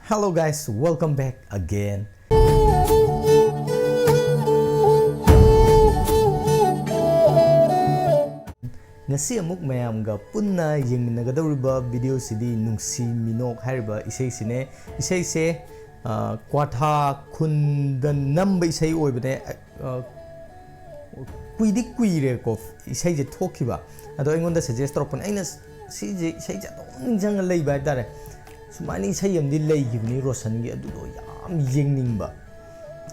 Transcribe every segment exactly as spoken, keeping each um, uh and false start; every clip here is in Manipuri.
Hello guys, welcome back again. ꯉꯁꯤ ꯑꯃꯨꯛ ꯃꯌꯥꯝꯒ ꯄꯨꯟꯅ ꯌꯦꯡꯃꯤꯟꯅꯒꯗꯧꯔꯤꯕ video ꯁꯤꯗꯤ ꯅꯨꯡꯁꯤ ꯃꯤꯅꯣꯛ ꯍꯥꯏꯔꯤꯕ ꯏꯁꯩꯁꯤꯅꯦ꯫ ꯏꯁꯩꯁꯦ, ꯑ, ꯀ꯭ꯋꯥꯊꯥ ꯈꯨꯟꯗ ꯅꯝꯕ ꯏꯁꯩ ꯑꯣꯏꯕꯅꯦ꯫ ꯑ, ꯀꯨꯏꯗꯤ ꯀꯨꯏꯔꯦꯀꯣ ꯏꯁꯩꯁꯦ ꯊꯣꯛꯈꯤꯕ꯫ ꯑꯗꯣ ꯑꯩꯉꯣꯟꯗ suggest ꯇꯧꯔꯛꯄꯅꯦ꯫ ꯑꯩꯅ ꯁꯤꯁꯦ, ꯏꯁꯩꯁꯦ ꯑꯗꯨꯝ ꯅꯤꯡꯁꯤꯡꯉ ꯂꯩꯕ ꯍꯥꯏꯇꯥꯔꯦ꯫ ꯁꯨꯃꯥꯏꯅ ꯏꯁꯩ ꯑꯃꯗꯤ ꯂꯩꯈꯤꯕꯅꯤ ꯔꯣꯁꯟꯒꯤ, ꯑꯗꯨꯗꯣ ꯌꯥꯝ ꯌꯦꯡꯅꯤꯡꯕ꯫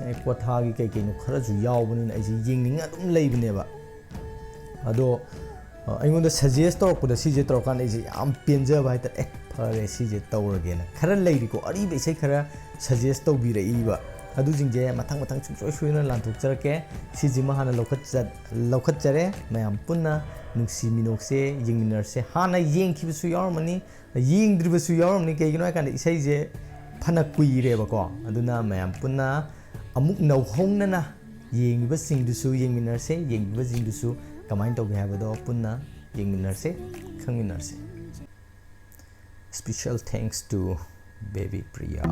ꯑꯦ, ꯀ꯭ꯋꯥꯊꯥꯒꯤ ꯀꯩ ꯀꯩꯅꯣ ꯈꯔꯁꯨ ꯌꯥꯎꯕꯅꯤꯅ ꯑꯩꯁꯦ ꯌꯦꯡꯅꯤꯡꯉ ꯑꯗꯨꯝ ꯂꯩꯕꯅꯦꯕ꯫ ꯑꯗꯣ, ꯑ, ꯑꯩꯉꯣꯟꯗ suggest ꯇꯧꯔꯛꯄꯗ ꯁꯤꯁꯦ ꯇꯧꯔꯀꯥꯟꯗ ꯑꯩꯁꯦ ꯌꯥꯝ ꯄꯦꯟꯖꯕ ꯍꯥꯏꯇꯥꯔꯦ꯫ "ꯑꯦ, ꯐꯔꯦ, ꯁꯤꯁꯦ ꯇꯧꯔꯒꯦꯅ" ꯈꯔ ꯂꯩꯔꯤꯀꯣ, ꯑꯔꯤꯕ ꯏꯁꯩ ꯈꯔ suggest ꯇꯧꯕꯤꯔꯛꯏꯕ꯫ ꯑꯗꯨꯁꯤꯡꯁꯦ ꯃꯊꯪ ꯃꯊꯪ ꯁꯨꯡꯁꯣꯏ ꯁꯣꯏꯗꯅ ꯂꯥꯟꯊꯣꯛꯆꯔꯛꯀꯦ꯫ ꯁꯤꯁꯤꯃ ꯍꯥꯟꯅ ꯂꯧꯈꯠꯆ-, ꯂꯧꯈꯠꯆꯔꯦ꯫ ꯃꯌꯥꯝ ꯄꯨꯟꯅ ꯅꯨꯡꯁꯤ ꯃꯤꯅꯣꯛꯁꯦ ꯌꯦꯡꯃꯤꯟꯅꯔꯁꯦ꯫ ꯍꯥꯟꯅ ꯌꯦꯡꯈꯤꯕꯁꯨ ꯌꯥꯎꯔꯝꯃꯅꯤ, ꯌꯦꯡꯗ꯭ꯔꯤꯕꯁꯨ ꯌꯥꯎꯔꯝꯅꯤ꯫ ꯀꯩꯒꯤꯅꯣ ꯍꯥꯏ ꯀꯥꯟꯗ ꯏꯁꯩꯁꯦ ꯐꯅ ꯀꯨꯏꯔꯦꯕꯀꯣ꯫ ꯑꯗꯨꯅ ꯃꯌꯥꯝ ꯄꯨꯟꯅ ꯑꯃꯨꯛ ꯅꯧꯍꯧꯅꯅ ꯌꯦꯡꯉꯤꯕꯁꯤꯡꯗꯨꯁꯨ ꯌꯦꯡꯃꯤꯟꯅꯔꯁꯦ, ꯌꯦꯡꯉꯤꯕꯁꯤꯡꯗꯨꯁꯨ ꯀꯃꯥꯏꯅ ꯇꯧꯒꯦ ꯍꯥꯏꯕꯗꯣ ꯄꯨꯟꯅ ꯌꯦꯡꯃꯤꯟꯅꯔꯁꯦ, ꯈꯪꯃꯤꯟꯅꯔꯁꯦ꯫ Special thanks to Baby Priya.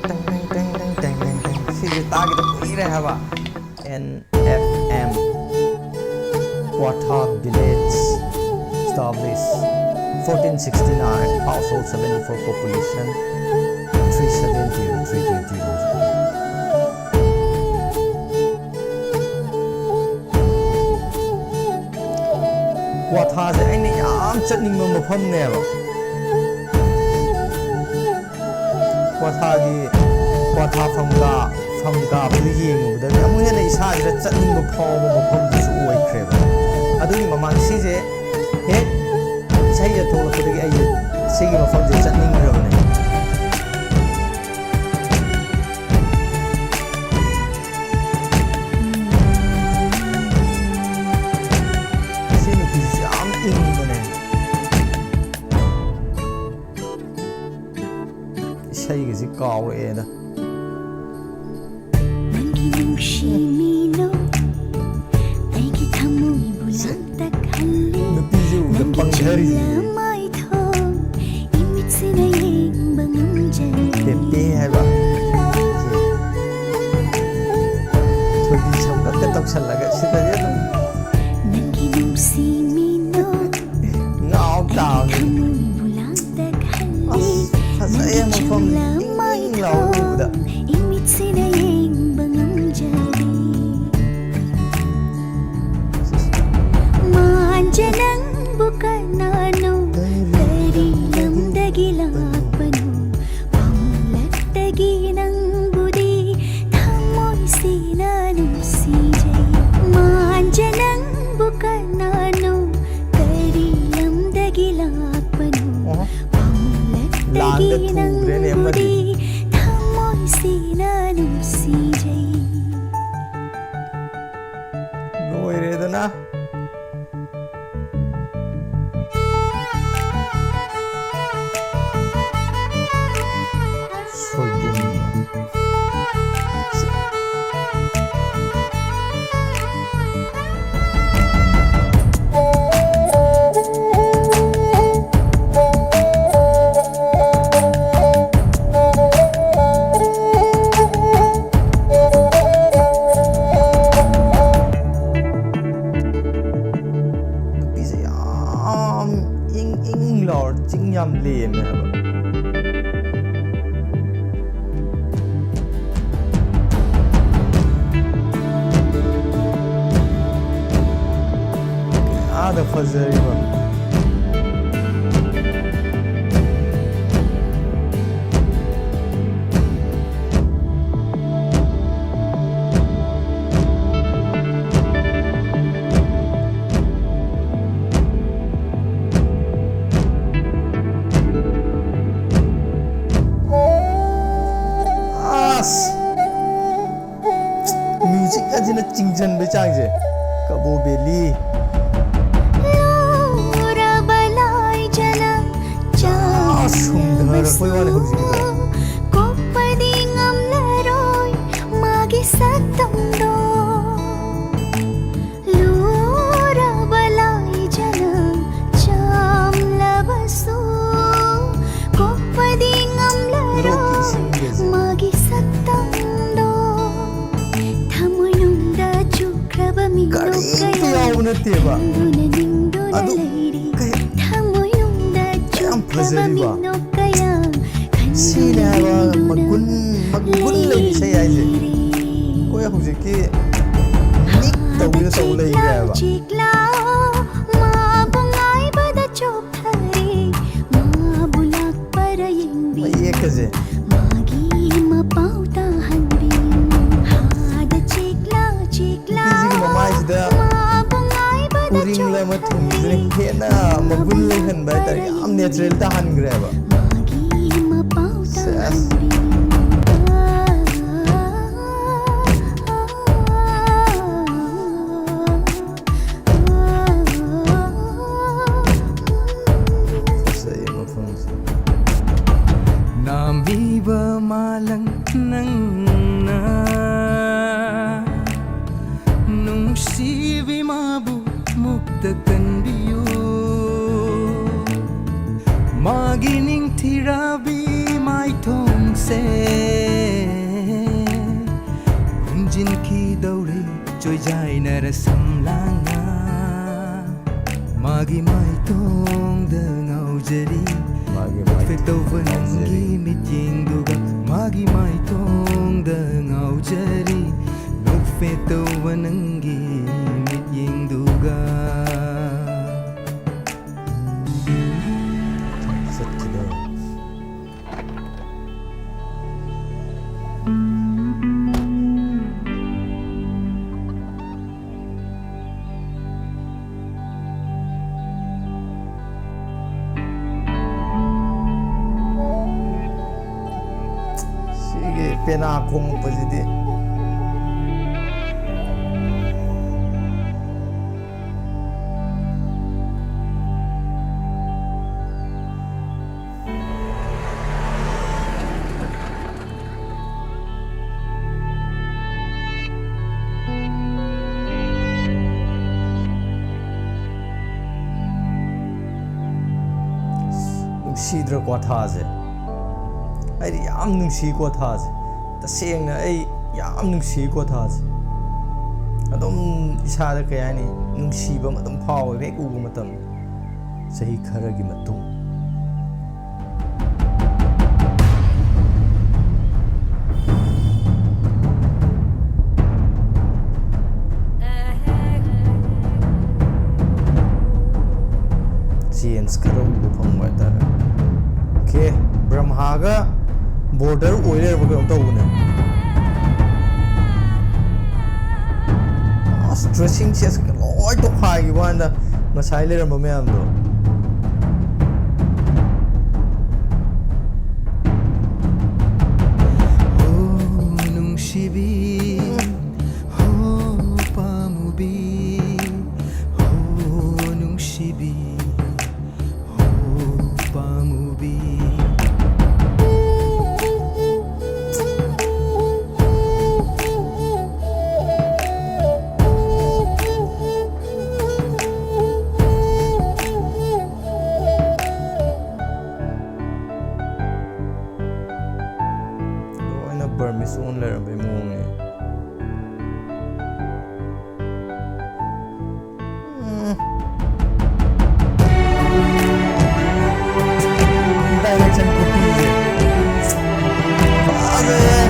ꯇꯦꯡ, ꯇꯦꯡ, ꯇꯦꯡ꯫ ꯁꯤꯁꯦ ꯇꯥꯈꯤꯗ ꯀꯨꯏꯔꯦ ꯍꯥꯏꯕ꯫ N F M, Kwatha village, established fourteen sixty-nine, household seventy-four, population three seventy, three twenty. ꯀ꯭ꯋꯥꯊꯥꯁꯦ ꯑꯩꯅ ꯌꯥꯝ ꯆꯠꯅꯤꯡꯕ ꯃꯐꯝꯅꯦꯕ꯫ ꯀ꯭ꯋꯥꯊꯥꯒꯤ, ꯀ꯭ꯋꯥꯊꯥ ꯐꯝꯒꯥ, ꯐꯝꯒꯥꯕꯗꯨ ꯌꯦꯡꯉꯨꯕꯗꯒꯤ ꯑꯃꯨꯛ ꯍꯦꯟꯅ ꯏꯁꯥꯁꯤꯗ ꯆꯠꯅꯤꯡꯕ ꯐꯥꯎꯕ ꯃꯐꯝꯗꯨꯁꯨ ꯑꯣꯏꯈ꯭ꯔꯦꯕ꯫ ꯑꯗꯨꯒꯤ ꯃꯃꯥꯡ ꯁꯤꯁꯦ ꯍꯦꯛ ꯏꯁꯩꯁꯦ ꯊꯣꯛꯂꯛꯄꯗꯒꯤ ꯑꯩꯁꯦ ꯁꯤꯒꯤ ꯃꯐꯝꯁꯦ ꯆꯠꯅꯤꯡꯈ꯭ꯔꯕꯅꯦ꯫ ꯁꯤ ꯅꯨꯄꯤꯁꯤ ꯌꯥꯝ ꯏꯪꯕꯅꯦ꯫ ꯏꯁꯩꯒꯁꯤ ꯀꯥꯎꯔꯛꯑꯦꯗ꯫ ꯅꯪꯒꯤ ꯅꯨꯡꯁꯤ ꯃꯤꯅꯣ ꯑꯩꯒꯤ ꯊꯃꯣꯏꯕꯨ ꯂꯥꯡꯇꯛꯍꯜꯂꯤ꯫ ꯅꯨꯄꯤꯁꯦ ꯎꯕꯗ ꯅꯪꯒꯤ ꯄꯪꯊꯔꯤꯁꯦ꯫ ꯆꯤꯟꯅ ꯃꯥꯏꯊꯣꯡ ꯏꯃꯤꯠꯁꯤꯅ ꯌꯦꯡ ꯑꯩ ꯃꯐꯝ ꯏꯪ ꯏꯪ ꯂꯥꯎꯕ ꯎꯕꯗ꯫ ꯏꯃꯤꯠꯁꯤꯅ ꯌꯦꯡꯕ ꯉꯝꯖꯔꯦ꯫ ꯃꯥꯟꯖ ꯅꯪꯕꯨ ꯀꯅꯥꯅꯣ? ꯀꯔꯤ ꯂꯝꯗꯒꯤ ꯂꯥꯛꯄꯅꯣ? ꯄꯥꯝꯂꯛꯇꯒꯤ ꯅꯪꯕꯨꯗꯤ ꯊꯃꯣꯏꯁꯤꯅ ꯅꯨꯡꯁꯤꯖꯩ꯫ ꯃꯥꯟꯖ ꯅꯪꯕꯨ ꯀꯅꯥꯅꯣ? ꯀꯔꯤ ꯂꯝꯗꯒꯤ ꯂꯥꯛꯄꯅꯣ? ꯑꯣ꯫ ꯄꯥꯝꯂꯛꯇꯒꯤ ꯂꯥꯟꯗ ꯊꯨꯈ꯭ꯔꯦꯅꯦ ꯑꯃꯗꯤ꯫ ꯅꯪꯕꯨꯗꯤ ꯊꯃꯣꯏꯁꯤꯅ ꯅꯨꯡꯁꯤꯖꯩ꯫ ꯂꯣꯏꯔꯦꯗꯅ꯫ ꯁꯣꯏꯕꯨꯝ꯫ ꯅꯨꯄꯤꯁꯦ ꯌꯥꯝ ꯏꯪ ꯏꯪ ꯂꯥꯎꯔ ꯆꯤꯡ ꯌꯥꯝ ꯂꯦꯝꯃꯦ ꯍꯥꯏꯕ꯫ ꯑꯥꯗ ꯐꯖꯔꯤꯕ꯫ ꯑꯁ! ꯃ꯭ꯌꯨꯖꯤꯛ ꯑꯁꯤꯅ ꯆꯤꯡꯁꯤꯟꯕꯩ ꯆꯥꯡꯁꯦ꯫ ꯀꯕꯣ ꯕꯦꯂꯤ꯫ ꯂꯨꯔꯕ ꯂꯥꯏꯖꯅ ꯑꯥ, ꯁꯨꯝꯊꯔꯛꯄꯩ ꯋꯥꯅꯤ ꯍꯧꯖꯤꯛꯀꯤꯗꯣ꯫ ꯀꯣꯛꯄꯗꯤ ꯉꯝꯂꯔꯣꯏ ꯃꯥꯒꯤ ꯁꯛꯇꯝꯗꯣ꯫ ꯂꯨꯔꯕ ꯂꯥꯏꯖꯅ ꯆꯥꯝꯂꯕꯁꯨ ꯀꯣꯛꯄꯗꯤ ꯉꯝꯂꯔꯣꯏ ꯂꯣꯛꯀꯤ ꯏꯁꯤꯡꯒꯁꯦ꯫ ꯃꯥꯒꯤ ꯁꯛꯇꯝꯗꯣ꯫ ꯊꯃꯣꯏꯅꯨꯡꯗ ꯆꯨꯈ꯭ꯔꯕ ꯃꯤꯅꯣꯛ ꯀꯔꯤꯝꯇ ꯀꯌꯥ ꯌꯥꯎꯕ ꯅꯠꯇꯦꯕ꯫ ꯅꯤꯡꯗꯨꯅ ꯅꯤꯡꯗꯨꯅ ꯑꯗꯨ ꯂꯩꯔꯤ꯫ ꯀꯩ-, ꯊꯃꯣꯏꯅꯨꯡꯗ ꯀꯌꯥꯝ ꯆꯨꯈ꯭ꯔꯕ ꯐꯖꯔꯤꯕ? ꯃꯤꯅꯣꯛ ꯀꯌꯥ ꯁꯤꯅꯦ ꯍꯥꯏꯕ ꯃꯒꯨꯟ, ꯃꯒꯨꯟ ꯂꯩꯕ ꯏꯁꯩ ꯍꯥꯏꯁꯦ꯫ ꯑꯩꯈꯣꯏ ꯍꯧꯖꯤꯛꯀꯤ ꯅꯤꯛ ꯇꯧꯕꯤꯗ ꯇꯧ ꯂꯩꯈ꯭ꯔꯦ ꯍꯥꯏꯕ꯫ ꯃꯌꯦꯛꯀꯁꯦ꯫ ꯅꯨꯄꯤꯁꯤꯒꯤ ꯃꯃꯥꯏꯁꯤꯗ ꯎꯔꯤꯡꯂ ꯑꯃ ꯊꯨꯡꯕꯁꯤꯅ ꯍꯦꯟꯅ ꯃꯒꯨꯟ ꯂꯩꯍꯟꯕ ꯍꯥꯏꯇꯥꯔꯦ, ꯌꯥꯝ natural ꯇꯥꯍꯟꯈ꯭ꯔꯦꯕ꯫ ꯁꯦꯁ꯫ ꯐꯖꯩ ꯃꯐꯝꯁꯦ꯫ ꯅꯥꯝꯕꯤꯕ ꯃꯥꯂꯪ ꯅꯪꯅ ꯅꯨꯡꯁꯤꯕꯤ ꯃꯥꯕꯨ ꯃꯨꯛꯇ ꯀꯟꯕꯤꯌꯨ꯫ ꯃꯥꯒꯤ ꯅꯤꯡꯊꯤꯔꯕꯤ ꯃꯥꯏꯊꯣꯡꯁꯦ ꯍꯨꯝꯖꯤꯟꯈꯤꯗꯧꯔꯦ ꯆꯣꯏꯖꯥꯏꯅꯔ ꯁꯝꯂꯥꯡꯅ꯫ ꯃꯥꯒꯤ ꯃꯥꯏꯊꯣꯡꯗ ꯉꯥꯎꯖꯔꯤ꯫ ꯃꯥꯒꯤ ꯅꯣꯛꯐꯦꯠ ꯇꯧꯕ ꯃꯥꯏꯊꯣꯡꯗ ꯅꯪꯒꯤ ꯉꯥꯎꯖꯔꯤ꯫ ꯃꯤꯠꯌꯦꯡꯗꯨꯒ꯫ ꯃꯥꯒꯤ ꯃꯥꯏꯊꯣꯡꯗ ꯉꯥꯎꯖꯔꯤ꯫ ꯅꯣꯛꯐꯦꯠ ꯇꯧꯕ ꯅꯪꯒꯤ ꯃꯤꯠꯌꯦꯡꯗꯨꯒ꯫ ꯆꯠꯈꯤꯗꯧꯔꯦ꯫ ꯁꯤꯒꯤ ꯄꯦꯅꯥ ꯈꯣꯡꯉꯛꯄꯁꯤꯗꯤ꯫ ꯅꯨꯡꯁꯤꯗ꯭ꯔ ꯀ꯭ꯋꯥꯊꯥꯁꯦ? ꯑꯩꯗꯤ ꯌꯥꯝ ꯅꯨꯡꯁꯤ ꯀ꯭ꯋꯥꯊꯥꯁꯦ꯫ ꯇꯁꯦꯡꯅ ꯑꯩ ꯌꯥꯝ ꯅꯨꯡꯁꯤ ꯀ꯭ꯋꯥꯊꯥꯁꯦ꯫ ꯑꯗꯨꯝ ꯏꯁꯥꯗ, ꯀꯩ ꯍꯥꯏꯅꯤ, ꯅꯨꯡꯁꯤꯕ ꯑꯃ ꯑꯗꯨꯝ ꯐꯥꯎꯋꯦꯕ ꯍꯦꯛ ꯎꯕ ꯃꯇꯝꯗ꯫ ꯆꯍꯤ ꯈꯔꯒꯤ ꯃꯇꯨꯡ꯫ ꯈꯔ ꯎꯕ ꯐꯪꯕ ꯍꯥꯏꯇꯥꯔꯦ꯫ ꯑꯣꯀꯦ, ꯕ꯭ꯔꯍꯃꯒ ꯕꯣꯔꯗꯔ ꯑꯣꯏ ꯂꯩꯔꯕ ꯀꯩꯅꯣꯝ ꯇꯧꯕꯅꯦ꯫ ꯑꯁ, ꯗ꯭ꯔꯦꯁꯤꯡ ꯁꯦꯟꯁꯀ ꯂꯣꯏ ꯇꯣꯈꯥꯏꯈꯤꯕ ꯋꯥꯅꯤꯗ, ꯉꯁꯥꯏ ꯂꯩꯔꯝꯕ ꯃꯌꯥꯝꯗꯣ꯫ ꯍꯣ ꯅꯨꯡꯁꯤꯕꯤ, ꯍꯣ ꯄꯥꯝꯃꯨꯕꯤ, ꯍꯣ ꯅꯨꯡꯁꯤꯕꯤ, ꯍꯣ ꯄꯥꯝꯃꯨꯕꯤ꯫ ꯂꯣꯏꯅ ꯕꯔꯃꯤꯁ ꯑꯣꯟ ꯂꯩꯔꯝꯕꯩ ꯃꯑꯣꯡꯅꯦ꯫ ꯎꯝ꯫ Direction ꯈꯨꯄꯤꯁꯦ꯫ ꯐꯖꯩꯌꯦ꯫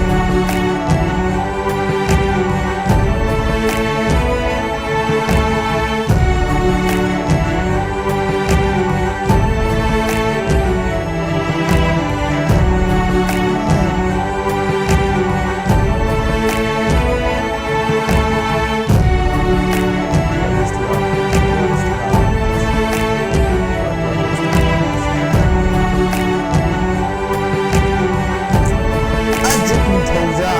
ꯑꯖꯤꯠ ꯅꯤꯡꯊꯧꯖꯥ꯫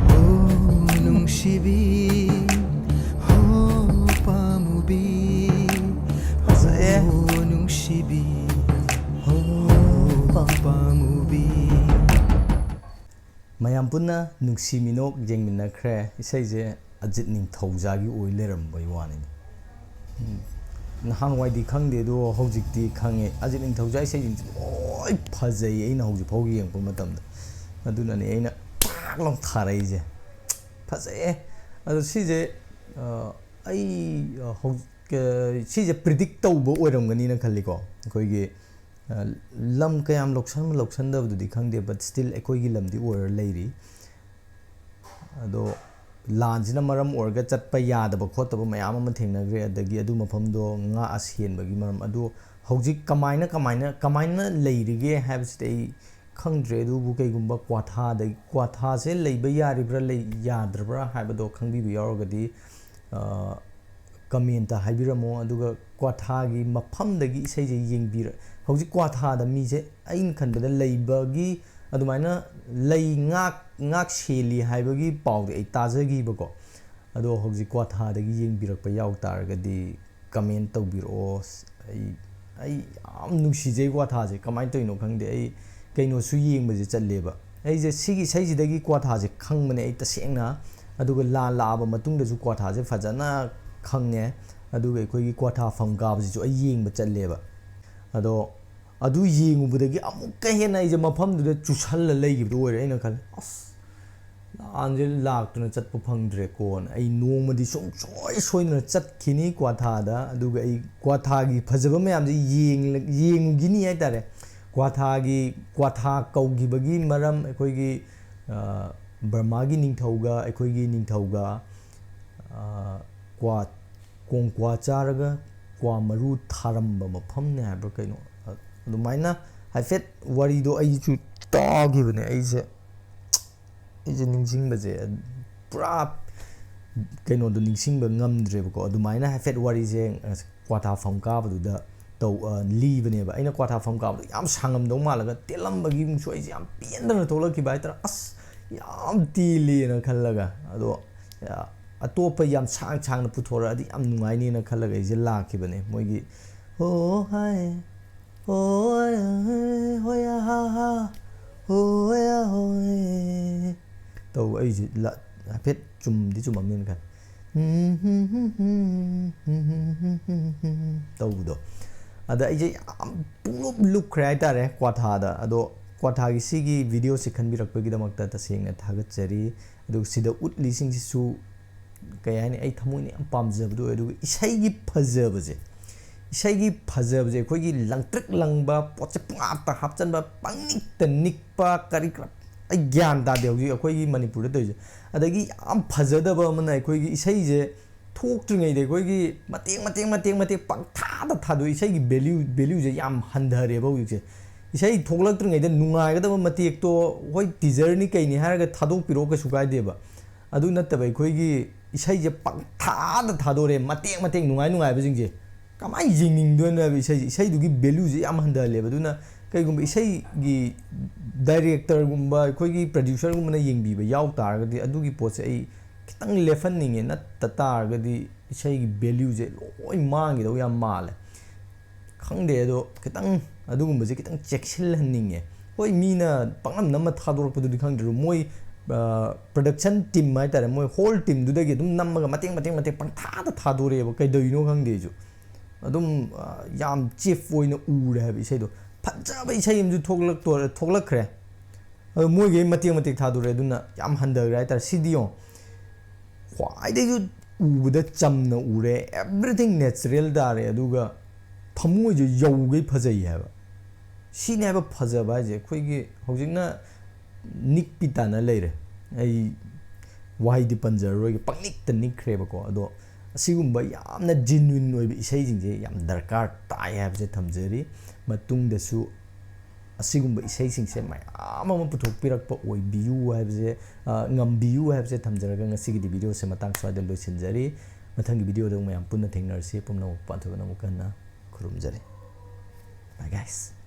ꯍꯣ ꯅꯨꯡꯁꯤꯕꯤ, ꯍꯣ ꯄꯥꯝꯃꯨꯕꯤ, ꯐꯖꯩꯌꯦ꯫ ꯍꯣ ꯅꯨꯡꯁꯤꯕꯤ, ꯍꯣ ꯄꯥꯝꯃꯨꯕꯤ꯫ ꯃꯌꯥꯝ ꯄꯨꯟꯅ ꯅꯨꯡꯁꯤ ꯃꯤꯅꯣꯛ ꯌꯦꯡꯃꯤꯟꯅꯈ꯭ꯔꯦ꯫ ꯏꯁꯩꯁꯦ ꯑꯖꯤꯠ ꯅꯤꯡꯊꯧꯖꯥꯒꯤ ꯑꯣꯏ ꯂꯩꯔꯝꯕꯩ ꯋꯥꯅꯤꯅꯦ꯫ ꯎꯝ꯫ ꯅꯍꯥꯟꯋꯥꯏꯗꯤ ꯈꯪꯗꯦ, ꯑꯗꯣ ꯍꯧꯖꯤꯛꯇꯤ ꯈꯪꯉꯦ꯫ ꯑꯖꯤꯠ ꯅꯤꯡꯊꯧꯖꯥ ꯏꯁꯩꯁꯤꯡꯁꯦ ꯂꯣꯏ ꯐꯖꯩ, ꯑꯩꯅ ꯍꯧꯖꯤꯛ ꯐꯥꯎ ꯌꯦꯡꯉꯛꯄ ꯃꯇꯝꯗ꯫ ꯑꯗꯨꯅꯅꯦ ꯑꯩꯅ ꯄꯥꯛ ꯂꯥꯎ ꯊꯥꯔꯛꯏꯁꯦ꯫ ꯐꯖꯩꯌꯦ꯫ ꯑꯗꯣ ꯁꯤꯁꯦ, ꯑ, ꯑꯩ, ꯑ, ꯍꯧꯖꯤꯛ, ꯑ, ꯁꯤꯁꯦ ꯄ꯭ꯔꯤꯗꯤꯛ ꯇꯧꯕ ꯑꯣꯏꯔꯝꯒꯅꯤꯅ ꯈꯜꯂꯤꯀꯣ꯫ ꯑꯩꯈꯣꯏꯒꯤ ꯂꯝ ꯀꯌꯥꯝ ꯂꯧꯁꯟꯕ ꯂꯧꯁꯟꯗꯕꯗꯨꯗꯤ ꯈꯪꯗꯦ, but still ꯑꯩꯈꯣꯏꯒꯤ ꯂꯝꯗꯤ ꯑꯣꯏꯔ ꯂꯩꯔꯤ꯫ ꯑꯗꯣ ꯂꯥꯟꯁꯤꯅ ꯃꯔꯝ ꯑꯣꯏꯔꯒ ꯆꯠꯄ ꯌꯥꯗꯕ ꯈꯣꯠꯇꯕ ꯃꯌꯥꯝ ꯑꯃ ꯊꯦꯡꯅꯈ꯭ꯔꯦ꯫ ꯑꯗꯒꯤ ꯑꯗꯨ ꯃꯐꯝꯗꯣ ꯉꯥ ꯁꯦꯟꯕꯒꯤ ꯃꯔꯝ ꯑꯗꯣ ꯍꯧꯖꯤꯛ ꯀꯃꯥꯏꯅ ꯀꯃꯥꯏꯅ ꯀꯃꯥꯏꯅ ꯂꯩꯔꯤꯒꯦ ꯍꯥꯏꯕꯁꯤꯗꯤ ꯑꯩ ꯈꯪꯗ꯭ꯔꯦ꯫ ꯑꯗꯨꯕꯨ ꯀꯩꯒꯨꯝꯕ ꯀ꯭ꯋꯥꯊꯥꯗ ꯀ꯭ꯋꯥꯊꯥꯁꯦ ꯂꯩꯕ ꯌꯥꯔꯤꯕ꯭ꯔꯥ ꯂꯩ ꯌꯥꯗ꯭ꯔꯕ꯭ꯔꯥ ꯍꯥꯏꯕꯗꯣ ꯈꯪꯕꯤꯕ ꯌꯥꯎꯔꯒꯗꯤ ꯀꯃꯦꯟꯇ ꯍꯥꯏꯕꯤꯔꯝꯃꯣ꯫ ꯑꯗꯨꯒ ꯀ꯭ꯋꯥꯊꯥꯒꯤ ꯃꯐꯝꯗꯒꯤ ꯏꯁꯩꯁꯦ ꯌꯦꯡꯕꯤꯔ ꯍꯧꯖꯤꯛ ꯀ꯭ꯋꯥꯊꯥꯗ ꯃꯤꯁꯦ ꯑꯩꯅ ꯈꯟꯕꯗ ꯂꯩꯕꯒꯤ ꯑꯗꯨꯃꯥꯏꯅ ꯂꯩ ꯉꯥꯛ ꯉꯥꯛ ꯁꯦꯜꯂꯤ ꯍꯥꯏꯕꯒꯤ ꯄꯥꯎꯗꯤ ꯑꯩ ꯇꯥꯖꯈꯤꯕꯀꯣ꯫ ꯑꯗꯣ ꯍꯧꯖꯤꯛ ꯀ꯭ꯋꯥꯊꯥꯗꯒꯤ ꯌꯦꯡꯕꯤꯔꯛꯄ ꯌꯥꯎ ꯇꯥꯔꯒꯗꯤ ꯀꯃꯦꯟ ꯇꯧꯕꯤꯔꯛꯑꯣ꯫ ꯑꯩ ꯑꯩ ꯌꯥꯝ ꯅꯨꯡꯁꯤꯖꯩ ꯀ꯭ꯋꯥꯊꯥꯁꯦ, ꯀꯃꯥꯏꯅ ꯇꯧꯔꯤꯅꯣ ꯈꯪꯗꯦ꯫ ꯑꯩ ꯀꯩꯅꯣꯁꯨ ꯌꯦꯡꯕꯁꯦ ꯆꯠꯂꯦꯕ꯫ ꯑꯩꯁꯦ ꯁꯤꯒꯤ ꯏꯁꯩꯁꯤꯗꯒꯤ ꯀ꯭ꯋꯥꯊꯥꯁꯦ ꯈꯪꯕꯅꯦ ꯑꯩ ꯇꯁꯦꯡꯅ꯫ ꯑꯗꯨꯒ ꯂꯥꯟ ꯂꯥꯛꯑꯕ ꯃꯇꯨꯡꯗꯁꯨ ꯀ꯭ꯋꯥꯊꯥꯁꯦ ꯐꯖꯅ ꯈꯪꯉꯦ꯫ ꯑꯗꯨꯒ ꯑꯩꯈꯣꯏꯒꯤ ꯀ꯭ꯋꯥꯊꯥ ꯐꯝ ꯀꯥꯕꯁꯤꯁꯨ ꯑꯩ ꯌꯦꯡꯕ ꯆꯠꯂꯦꯕ꯫ ꯑꯗꯣ ꯑꯗꯨ ꯌꯦꯡꯉꯨꯕꯗꯒꯤ ꯑꯃꯨꯛꯀ ꯍꯦꯟꯅ ꯑꯩꯁꯦ ꯃꯐꯝꯗꯨꯗ ꯆꯨꯁꯜꯂ ꯂꯩꯈꯤꯕꯗꯨ ꯑꯣꯏꯔꯦ꯫ ꯑꯩꯅ ꯈꯜꯂꯦ, "ꯑꯁ, ꯂꯥꯟꯁꯦ ꯂꯥꯛꯇꯅ ꯆꯠꯄ ꯐꯪꯗ꯭ꯔꯦꯀꯣꯅ ꯑꯩ ꯅꯣꯡꯃꯗꯤ ꯁꯨꯡꯁꯣꯏ ꯁꯣꯏꯗꯅ ꯆꯠꯈꯤꯅꯤ ꯀ꯭ꯋꯥꯊꯥꯗ꯫ ꯑꯗꯨꯒ ꯑꯩ ꯀ꯭ꯋꯥꯊꯥꯒꯤ ꯐꯖꯕ ꯃꯌꯥꯝꯁꯦ ꯌꯦꯡꯂ- ꯌꯦꯡꯉꯨꯈꯤꯅꯤ ꯍꯥꯏꯇꯥꯔꯦ꯫ ꯀ꯭ꯋꯥꯊꯥꯒꯤ ꯀ꯭ꯋꯥꯊꯥ ꯀꯧꯈꯤꯕꯒꯤ ꯃꯔꯝ ꯑꯩꯈꯣꯏꯒꯤ ꯕꯔꯃꯥꯒꯤ ꯅꯤꯡꯊꯧꯒ ꯑꯩꯈꯣꯏꯒꯤ ꯅꯤꯡꯊꯧꯒ ꯀ꯭ꯋꯥ ꯀꯣꯡꯀ꯭ꯋꯥ ꯆꯥꯔꯒ ꯀ꯭ꯋꯥ ꯃꯔꯨ ꯊꯥꯔꯝꯕ ꯃꯐꯝꯅꯦ ꯍꯥꯏꯕ꯭ꯔꯥ ꯀꯩꯅꯣ, ꯑꯗꯨꯃꯥꯏꯅ ꯍꯥꯏꯐꯦꯠ ꯋꯥꯔꯤꯗꯣ ꯑꯩꯁꯨ ꯇꯥꯈꯤꯕꯅꯦ꯫ ꯑꯩꯁꯦ ꯑꯩꯁꯦ ꯅꯤꯡꯁꯤꯡꯕꯁꯦ ꯄꯨꯔꯥ ꯀꯩꯅꯣꯗꯣ ꯅꯤꯡꯁꯤꯡꯕ ꯉꯝꯗ꯭ꯔꯦꯕꯀꯣ꯫ ꯑꯗꯨꯃꯥꯏꯅ ꯍꯥꯏꯐꯦꯠ ꯋꯥꯔꯤꯁꯦ ꯀ꯭ꯋꯥꯊꯥ ꯐꯝ ꯀꯥꯕꯗꯨꯗ ꯇꯧ ꯂꯤꯕꯅꯦꯕ꯫ ꯑꯩꯅ ꯀ꯭ꯋꯥꯊꯥ ꯐꯝ ꯀꯥꯕꯗꯣ ꯌꯥꯝ ꯁꯥꯡꯉꯝꯗꯧ ꯃꯥꯜꯂꯒ ꯇꯦꯜꯂꯝꯕꯒꯤ ꯑꯃꯨꯛꯁꯨ ꯑꯩꯁꯦ ꯌꯥꯝ ꯄꯦꯟꯗꯅ ꯊꯣꯛꯂꯛꯈꯤꯕ ꯍꯥꯏꯇꯥꯔꯦ꯫ "ꯑꯁ, ꯌꯥꯝ ꯇꯦꯜꯂꯦꯅ" ꯈꯜꯂꯒ꯫ ꯑꯗꯣ ꯑꯇꯣꯞꯄ ꯌꯥꯝ ꯁꯥꯡ ꯁꯥꯡꯅ ꯄꯨꯊꯣꯔꯛꯑꯗꯤ ꯌꯥꯝ ꯅꯨꯡꯉꯥꯏꯅꯤꯅ ꯈꯜꯂꯒ ꯑꯩꯁꯦ ꯂꯥꯛꯈꯤꯕꯅꯦ꯫ ꯃꯣꯏꯒꯤ "ꯍꯣ ꯍꯥꯏ, ꯍꯣ ꯍꯥꯏ, ꯍꯣꯏ ꯍꯥ ꯍꯥ, ꯍꯣ ꯍꯥ ꯍꯣꯏ" ꯇꯧ꯫ ꯑꯩꯁꯦ ꯍꯥꯏꯐꯦꯠ ꯆꯨꯝꯗꯤ ꯆꯨꯝꯃꯝꯅꯤꯅ ꯈꯜꯂꯦ꯫ ꯇꯧꯕꯗꯣ꯫ ꯑꯗ ꯑꯩꯁꯦ ꯌꯥꯝ ꯄꯨꯡꯂꯨꯞ ꯂꯨꯞꯈ꯭ꯔꯦ ꯍꯥꯏꯇꯥꯔꯦ ꯀ꯭ꯋꯥꯊꯥꯗ꯫ ꯑꯗꯣ ꯀ꯭ꯋꯥꯊꯥꯒꯤ ꯁꯤꯒꯤ ꯚꯤꯗꯤꯑꯣꯁꯦ ꯈꯟꯕꯤꯔꯛꯄꯒꯤꯗꯃꯛꯇ ꯇꯁꯦꯡꯅ ꯊꯥꯒꯠꯆꯔꯤ꯫ ꯑꯗꯨꯒ ꯁꯤꯗ ꯎꯠꯂꯤꯁꯤꯡꯁꯤꯁꯨ ꯀꯩ ꯍꯥꯏꯅꯤ, ꯑꯩ ꯊꯃꯣꯏꯅ ꯌꯥꯝ ꯄꯥꯝꯖꯕꯗꯣ ꯑꯣꯏ꯫ ꯑꯗꯨꯒ ꯏꯁꯩꯒꯤ ꯐꯖꯕꯁꯦ, ꯏꯁꯩꯒꯤ ꯐꯖꯕꯁꯦ ꯑꯩꯈꯣꯏꯒꯤ ꯂꯪꯇ꯭ꯔꯤꯛ ꯂꯪꯕ, ꯄꯣꯠꯁꯦ ꯄꯨꯡꯍꯥꯞꯇ ꯍꯥꯞꯆꯟꯕ, ꯄꯪꯅꯤꯛꯇ ꯅꯤꯛꯄ, ꯀꯔꯤ ꯀꯔꯥ ꯑꯩ ꯒ꯭ꯌꯥꯟ ꯇꯥꯗꯦ ꯍꯧꯖꯤꯛ ꯑꯩꯈꯣꯏꯒꯤ ꯃꯅꯤꯄꯨꯔꯗ ꯇꯧꯔꯤꯁꯦ꯫ ꯑꯗꯒꯤ ꯌꯥꯝ ꯐꯖꯗꯕ ꯑꯃꯅ, ꯑꯩꯈꯣꯏꯒꯤ ꯏꯁꯩꯁꯦ ꯊꯣꯛꯇ꯭ꯔꯤꯉꯩꯗ ꯑꯩꯈꯣꯏꯒꯤ ꯃꯇꯦꯛ ꯃꯇꯦꯛ ꯃꯇꯦꯛ ꯃꯇꯦꯛ ꯄꯪꯊꯥꯗ ꯊꯥꯗꯣꯛꯏ꯫ ꯏꯁꯩꯒꯤ value, value ꯁꯦ ꯌꯥꯝ ꯍꯟꯊꯔꯦꯕ ꯍꯧꯖꯤꯛꯁꯦ꯫ ꯏꯁꯩ ꯊꯣꯛꯂꯛꯇ꯭ꯔꯤꯉꯩꯗ ꯅꯨꯡꯉꯥꯏꯒꯗꯕ ꯃꯇꯦꯛꯇꯣ, ꯍꯣꯏ, teaser ꯅꯤ ꯀꯩꯅꯤ ꯍꯥꯏꯔꯒ ꯊꯥꯗꯣꯛꯄꯤꯔꯛꯑꯣ, ꯀꯩꯁꯨ ꯀꯥꯏꯗꯦꯕ꯫ ꯑꯗꯨ ꯅꯠꯇꯕ ꯑꯩꯈꯣꯏꯒꯤ ꯏꯁꯩꯁꯦ ꯄꯪꯊꯥꯗ ꯊꯥꯗꯣꯔꯦ, ꯃꯇꯦꯛ ꯃꯇꯦꯛ ꯅꯨꯡꯉꯥꯏ ꯅꯨꯡꯉꯥꯏꯕꯁꯤꯡꯁꯦ꯫ ꯀꯃꯥꯏꯅ ꯌꯦꯡꯅꯤꯡꯗꯣꯏꯅꯣ ꯍꯥꯏꯕ ꯏꯁꯩꯁꯦ? ꯏꯁꯩꯗꯨꯒꯤ value ꯁꯦ ꯌꯥꯝ ꯍꯟꯊꯍꯜꯂꯦꯕ꯫ ꯑꯗꯨꯅ ꯀꯩꯒꯨꯝꯕ ꯏꯁꯩꯒꯤ director ꯒꯨꯝꯕ, ꯑꯩꯈꯣꯏꯒꯤ producer ꯒꯨꯝꯕꯅ ꯌꯦꯡꯕꯤꯕ ꯌꯥꯎ ꯇꯥꯔꯒꯗꯤ, ꯑꯗꯨꯒꯤ ꯄꯣꯠꯁꯦ ꯑꯩ ꯈꯤꯇꯪ ꯂꯦꯞꯍꯟꯅꯤꯡꯉꯦ꯫ ꯅꯠꯇ ꯇꯥꯔꯒꯗꯤ ꯏꯁꯩꯒꯤ value ꯁꯦ ꯂꯣꯏ ꯃꯥꯡꯈꯤꯗꯧ ꯌꯥꯝ ꯃꯥꯜꯂꯦ꯫ ꯈꯪꯗꯦ, ꯑꯗꯣ ꯈꯤꯇꯪ ꯑꯗꯨꯒꯨꯝꯕꯁꯦ ꯈꯤꯇꯪ ꯆꯦꯛꯁꯤꯜꯍꯟꯅꯤꯡꯉꯦ꯫ ꯍꯣꯏ, ꯃꯤꯅ ꯄꯪꯅꯝ ꯅꯝꯃ ꯊꯥꯗꯣꯔꯛꯄꯗꯨꯗꯤ ꯈꯪꯗ꯭ꯔꯦ, ꯃꯣꯏ production team ꯍꯥꯏꯇꯥꯔꯦ, ꯃꯣꯏ whole team ꯗꯨꯗꯒꯤ ꯑꯗꯨꯝ ꯅꯝꯃꯒ ꯃꯇꯦꯛ ꯃꯇꯦꯛ ꯃꯇꯦꯛ ꯄꯪꯊꯥꯗ ꯊꯥꯗꯣꯔꯛꯑꯦꯕ꯫ ꯀꯩꯗꯧꯔꯤꯅꯣ ꯈꯪꯗꯦ ꯑꯩꯁꯨ꯫ ꯑꯗꯨꯝ ꯌꯥꯝ cheap ꯑꯣꯏꯅ ꯎꯔꯦ ꯍꯥꯏꯕ ꯏꯁꯩꯗꯣ꯫ ꯐꯖꯕ ꯏꯁꯩ ꯑꯃꯁꯨ ꯊꯣꯛꯂꯛꯇꯣꯔꯦ, ꯊꯣꯛꯂꯛꯈ꯭ꯔꯦ꯫ ꯑꯗꯣ ꯃꯣꯏꯒꯤ ꯃꯇꯦꯛ ꯃꯇꯦꯛ ꯊꯥꯗꯣꯔꯛꯑꯦ, ꯑꯗꯨꯅ ꯌꯥꯝ ꯍꯟꯊꯈ꯭ꯔꯦ ꯍꯥꯏꯇꯥꯔꯦ꯫ ꯁꯤꯗꯤ ꯌꯦꯡꯉꯣ, ꯈ꯭ꯋꯥꯏꯗꯒꯤ ꯎꯕꯗ ꯆꯝꯅ ꯎꯔꯦ, everything natural ꯇꯥꯔꯦ, ꯑꯗꯨꯒ ꯊꯃꯣꯏꯁꯦ ꯌꯧꯒꯩ ꯐꯖꯩ ꯍꯥꯏꯕ꯫ ꯁꯤꯅꯦ ꯍꯥꯏꯕ ꯐꯖꯕ ꯍꯥꯏꯁꯦ꯫ ꯑꯩꯈꯣꯏꯒꯤ ꯍꯧꯖꯤꯛꯅ ꯅꯤꯛꯄꯤ ꯇꯥꯅ ꯂꯩꯔꯦ꯫ ꯑꯩ ꯋꯥꯍꯩꯗꯤ ꯄꯟꯖꯔꯔꯣꯏꯒꯦ, ꯄꯪꯅꯤꯛꯇ ꯅꯤꯛꯈ꯭ꯔꯦꯕꯀꯣ꯫ ꯑꯗꯣ ꯑꯁꯤꯒꯨꯝꯕ ꯌꯥꯝꯅ genuine ꯑꯣꯏꯕ ꯏꯁꯩꯁꯤꯡꯁꯦ ꯌꯥꯝ ꯗꯔꯀꯥꯔ ꯇꯥꯏ ꯍꯥꯏꯕꯁꯦ ꯊꯝꯖꯔꯤ꯫ ꯃꯇꯨꯡꯗꯁꯨ ꯑꯁꯤꯒꯨꯝꯕ ꯏꯁꯩꯁꯤꯡꯁꯦ ꯃꯌꯥꯝ ꯑꯃ ꯄꯨꯊꯣꯛꯄꯤꯔꯛꯄ ꯑꯣꯏꯕꯤꯌꯨ ꯍꯥꯏꯕꯁꯦ, ꯉꯝꯕꯤꯌꯨ ꯍꯥꯏꯕꯁꯦ ꯊꯝꯖꯔꯒ, ꯉꯁꯤꯒꯤꯗꯤ video ꯁꯦ ꯃꯇꯥꯡ ꯁ꯭ꯋꯥꯏꯗ ꯂꯣꯏꯁꯤꯟꯖꯔꯤ꯫ ꯃꯊꯪꯒꯤ video ꯗ ꯃꯌꯥꯝ ꯄꯨꯟꯅ ꯊꯦꯡꯅꯔꯁꯤ꯫ ꯄꯨꯝꯅꯃꯛ ꯄꯥꯟꯊꯣꯏꯕꯅ ꯑꯃꯨꯛ ꯍꯟꯅ ꯈꯨꯔꯨꯝꯖꯔꯤ꯫ Bye guys꯫